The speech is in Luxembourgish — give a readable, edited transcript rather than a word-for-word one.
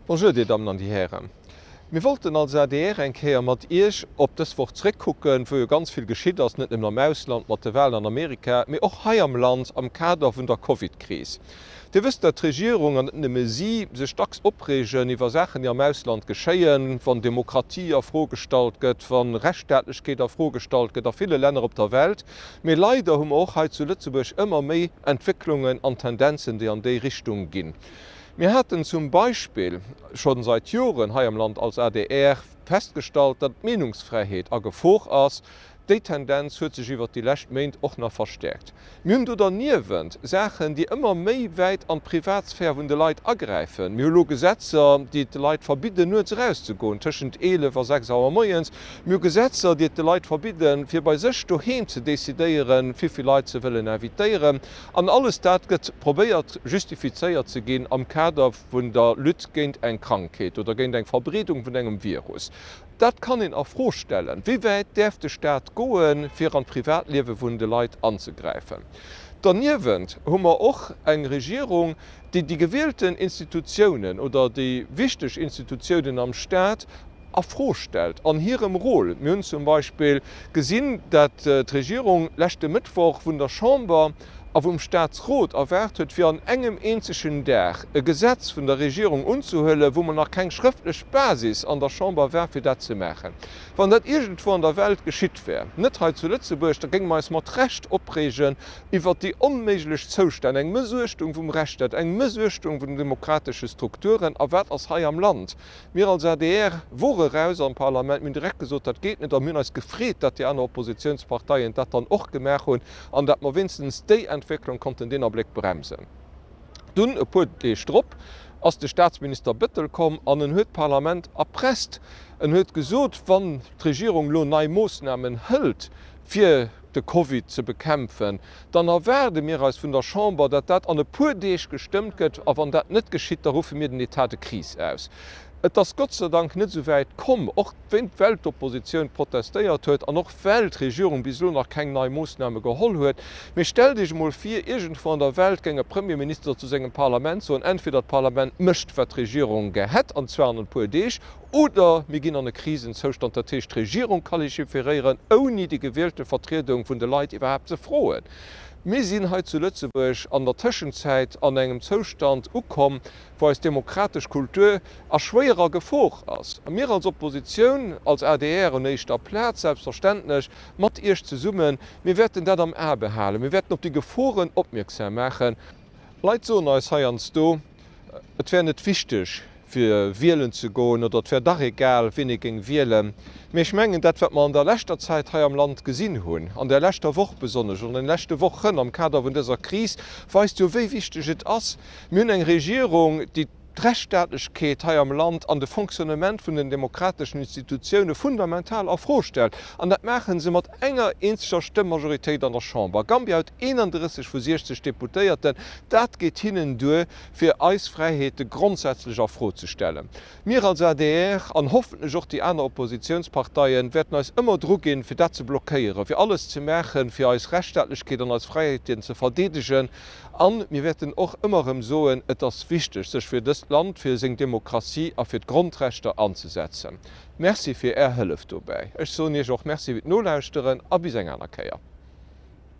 Bonjour Dir Dammen an Dir Hären. Mir wollten als adr eng Kéier mat Iech op dës Woch zréckkucken, wou jo ganz vill geschitt ass, net nëmmen am Ausland mat de Wahlen an Amerika, mee och hei am Land am Kader vun der Covid-Kris. Dir wësst, dat d'Regierung, an net nëmme si, sech dacks opreegen iwwer Saachen, déi am Ausland geschéien, wann Demokratie a Fro gestallt gëtt, wa Rechtsstaatlechkeet a Fro gestallt gëtt a ville Länner op der Welt. Mee leider hu mer och hei zu Lëtzebuerg ëmmer méi Entwécklungen an Tendenzen, déi an déi Richtung ginn. Mir haten zum Beispill scho seit Joren hei am Land als adr festgestallt, datt d'Meenungsfräiheet a Gefor ass. Déi Tendenz huet sech iwwert déi lescht Méint och nach verstäerkt. Mir hunn do derniewent Saachen, déi ëmmer méi wäit an d'Privatsphär vun de Leit agräifen. Mir hu lo Gesetzer, déi et de Leit verbidden, nuets erauszegoen tëschent 11 a 6 Auer moies. Mir hu Gesetzer, déi et de Leit verbidden, fir bei sech doheem ze decidéieren, wéivill Leit se wëllen invitéieren. An alles dat gëtt probéiert justifizéiert ze ginn am Kader vun der Lutte géint eng Krankheet oder géint eng Verbreedung vun engem Virus. Dat kann een a Fro stellen. Wéi wäit däerf de Staat goen, fir an d'Privatliewe vun de Leit anzegräifen? Derniewent hu mer och eng Regierung, déi déi gewielten Institutiounen oder déi wichteg Institutiounen am Staat a Fro stellt an hirem Rôle. Mir hunn zum Beispill gesinn, dat d'Regierung leschte Mëttwoch vun der Chamber a vum Statsrot erwaart huet, fir an engem eenzegen Dag e Gesetz vun der Regierung unzehuelen, wou mer nach keng schrëftlech Basis an der Chamber war, fir dat ze maachen. Wann dat iergendwou an der Welt geschitt wär, net hei zu Lëtzebuerg, da géinge mer eis mat Recht opreegen iwwert déi onméiglech Zoustänn, eng Mëssuechtung vum Rechtsstaat, eng Mëssuechtung vun den demokratesche Strukturen. A wat ass hei am Land? Mir als adr wore raus am Parlament, mir hunn direkt gesot, dat geet net a mir hunn eis gefreet, datt déi aner Oppositionsparteien dat dann och gemaach hunn an datt mer wéinstens déi Entwécklung konnten deen Abléck bremsen. Dunn, e puer Deeg drop, ass de Statsminister Bettel komm an en huet d'Parlament erpresst. En huet gesot, wann d'Regierung elo nei Moosnamen hëlt, fir de Covid ze bekämpfen, dann erwaarde mir eis vun der Chamber, datt dat an e puer Deeg gestëmmt gëtt, a wann dat net geschitt, da ruffe mir den État de crise aus. Et ass Gott sei Dank net esou wäit komm, och well d'Oppositioun protestéiert huet an och well d'Regierung bis elo nach keng nei Moossname geholl huet. Mee stellt Iech emol vir, iergendwou an der Welt géing e Premierminister zu sengem Parlament soen, entweder d'Parlament mécht, wat d'Regierung gär hätt, an zwar an e puer Deeg, Oder mir ginn an e Krisenzoustand, dat heescht d'Regierung ka legiferéieren, ouni déi gewielte Vertriedung vun de Leit iwwerhaapt ze froen. Mir sinn hei zu Lëtzebuerg an der Tëschenzäit an engem Zoustand ukomm, wou eis demokratesch Kultur a schwéierer Gefor ass. A mir als Oppositioun, als adr un éischter Plaz selbstverständlech, mat Iech zesummen, mir wäerten dat am A behalen, mir wäerten op déi Geforen opmierksam maachen. Leit soen eis heiansdo, et wär net wichteg, fir wielen ze goen oder et wär dach egal, wien ee géing wielen. Mee ech mengen, dat, wat mer an der leschter Zäit hei am Land gesinn hunn, an der leschter Woch besonnesch, an den leschte Wochen am Kader vun dëser Kris, weist jo, wéi wichteg et ass. Mir hunn eng Regierung, déi d'Rechtsstaatlechkeet hei am Land an de Fonctionnement vun den demokrateschen Institutioune fundamental a Fro stellt. An dat maache se mat enger eenzeger Stëmmajoritéit an der Chamber. Gambia huet 31 vu 60 Deputéierten. Dat geet hinnen duer, fir eis Fräiheete grondsätzlech a Fro ze stellen. Mir als adr an hoffentlech och déi aner Oppositionsparteien wäerten eis ëmmer druginn, fir dat ze blockéieren, fir alles ze maachen, fir eis Rechtsstaatlechkeet an eis Fräiheeten ze verdeedegen. A mir wäerten och ëmmer erëm soen, Et ass wichteg, sech fir dëst Land, fir seng Demokratie a fir d'Grondrechter anzesetzen. Merci fir Är Hëllef dobäi. Ech soen Iech och Merci fir d'Nolauschteren a bis eng aner Kéier.